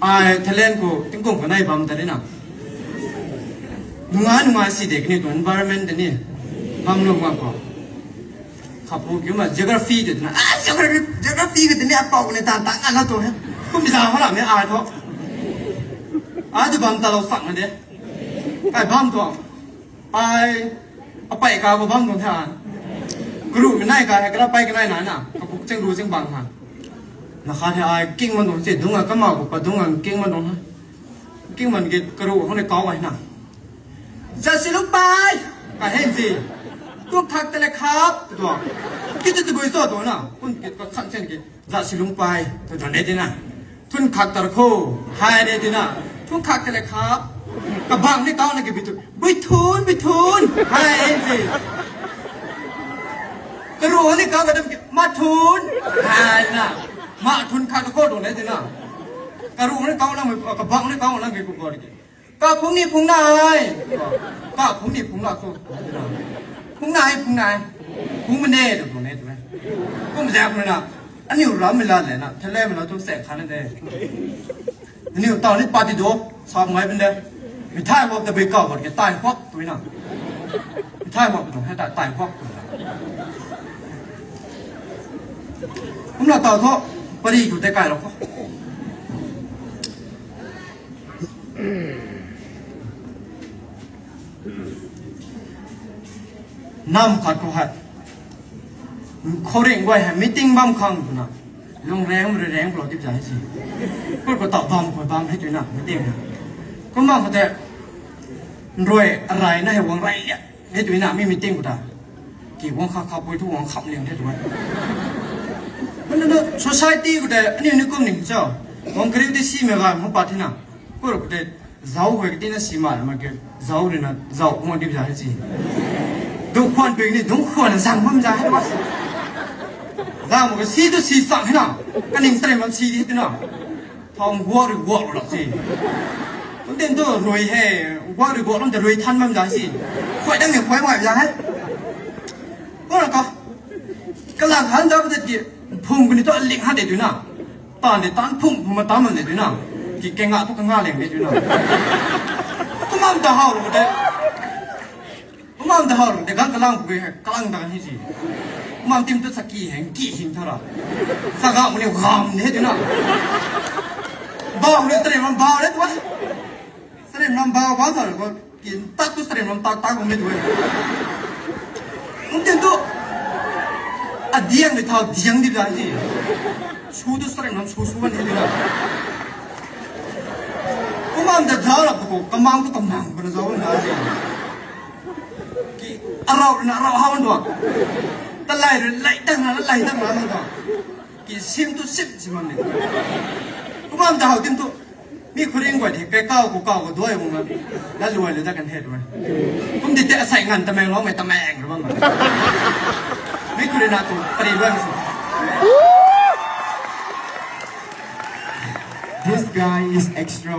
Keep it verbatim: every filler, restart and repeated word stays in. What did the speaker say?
Ai Thailand khou tingkum kanei bam ta ni na. Nungai nungai si de kani tu environment ta ni. Bam lou ma khou. Khapu kiu ma geography de na. Ah, geography, geography ka tini apau ni tan tan na tu he. Kum za ho la me ai tho. Ai tu bam ta lou sak na de. Kai bam tu. Ai, apai ka khou bam tuang the. Karu mi nai ka he, kara pai kanei na na. Kapuk cheng ru cheng bang ha. Na kha the ai king man tuang se, dung a kama khou pa dung a king man tuang ha. King man ki karu hong ni kau ai na. Zasi lung pai! Ka hen si. Tu khak ta le khap, tu. Kit tu bui so tu na. Kun kit ka khan chen ki. Zasi lung pai, tu dan e tina. Thun khak tar kho, hai ne tina. Thun khak ta le khap. Kabang ni kau na ki bui thun. Bui thun, bui thun. Hai ne si. Karu ni kau ka dam ki, ma thun. Hai na. Ma thun khak ta kho dong ne tina. Karu ni kau na, kabang ni kau na ki ku ko ki. Ka phung ni phung nai. Ka phung ni phung la so. Phung nai, phung nai. Phung mane tu tu ne tu ne. Kum zak mei na. Aniu ram mei la le na. Thele mei la tu se khan de. Aniu tau ni party do. Sap ngai ben de. Mi thai hop ta bei kau bot ke tai hop tu na. Mi thai hop tu he ta tai hop tu. Kum na tau tho. Pari tu te kai lo ko. Nam khat khou hei. Khouringh guay hei meeting bam khang twna. Lung reng, rui reng, lo tip zai si. Kut khou tau bam khou bam hei twna, meeting hei. Kum bam khou te, nrui arai na hei wang rai liak. Hei twna, mi meeting khou ta. Ki wang kha kha pui thu wang kham liang hei twna. Nana, society khou te, ani ni kum ni cho. Wang kariu ti si me ga, mo pat hina. Kut khou te, Zau hei kati na si ma ma ke, zau rui na, zau kung di za hei si. Dung khwan ping ni, dung khwan zang bam za hei ba. Zang mo ke si tu si sang hei na, kaning sari mam si di tu na. Thau guak rui guak rui lak si. Kum tin tu rui hei, guak rui guak lam ta rui than bam za si. Khuai dang ni khuai mai za hei. Ko na ka. Kalang han za ba tat ki, phum kuni tu aling han de tu na. Tan de tan phum phum ma tan man de tu na. Ki kenga tu kenga leng de tu na. Kumam ta hau lo de. Kumam ta hau lo de, gang kalang pui hei, kalang ta hei si. Kumam tim tu saki hei, ki hing thara. Saga muni gam de tu na. Bau ni sari mam bau de tu. Sari mam bau bau thara ko. Kin tak tu sari mam tak tak bam ni tu. Kum tin tu. Adiang ni thau diang di da si. Su tu sari mam su su bam ni tu. Kumam ta zau lak tu ko, kamang tu kamang bam zau na si. Ki arau na arau hau tu. Ta lai rui lai tang na lai tang na mang ta. Ki sim tu sim sim bam ni. Kumam ta hau tin tu. Mi khouringh guay hei kai kau khou kau khou duai bung na. Laluai lu dat kan hei duai. Kum di te asai ngan Tamenglong mei Tameng rui bam na. Mi khouringh na tu pari luai mi si. This guy is extra.